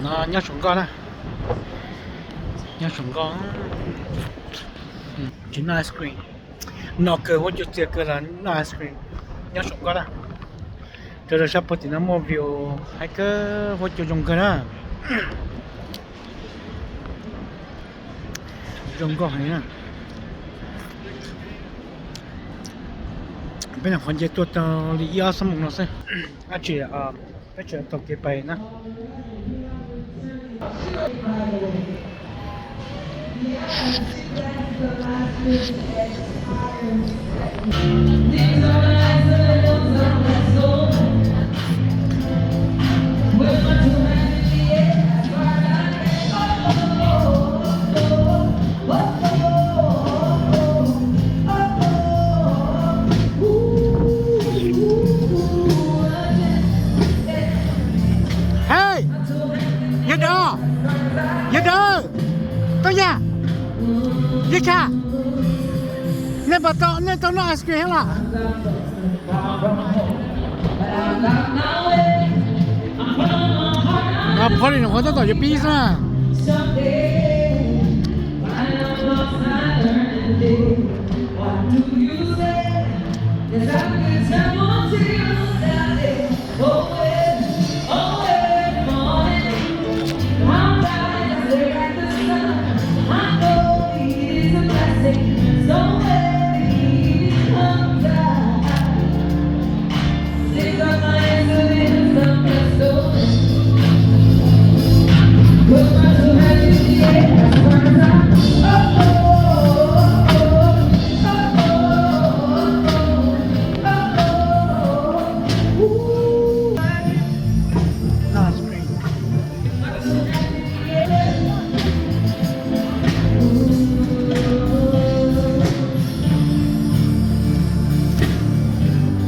No nyob saum nkoj na, nyob saum nkoj. Tsis noj ice cream, no kawg huab cua txias kawg los noj ice cream nyob saum nkoj na. Rau rau sab puag tim no muaj view hais kawg, huab cua zoo kawg na. Zoo nkauj heev na. Peb nyuam qhuav nce tuaj tau li ib ob xuab moos no xwb. Dab tsi, peb tseem taug kev pais na. Hej, yawg dawb, yawg dawb, Tub Yaj, yawg Tshaj, nej puas tau, nej tau noj ice cream los? Phauj li no qhov tab tom yuav pib xwb na.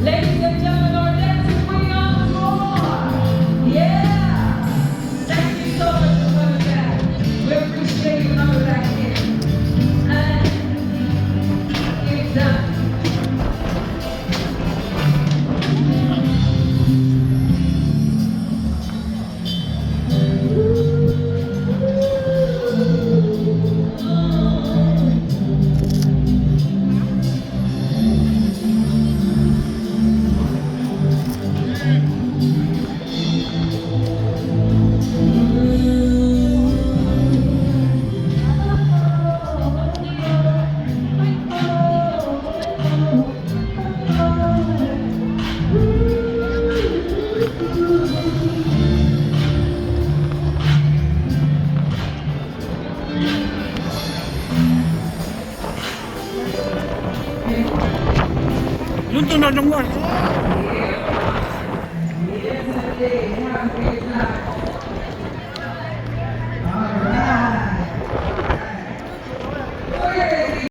Ladies and gentlemen, our dancing queen on the floor. Yeah. Thank you so much for coming back. We appreciate you coming back here. And it's done. Lub ntuj no zoo nkauj.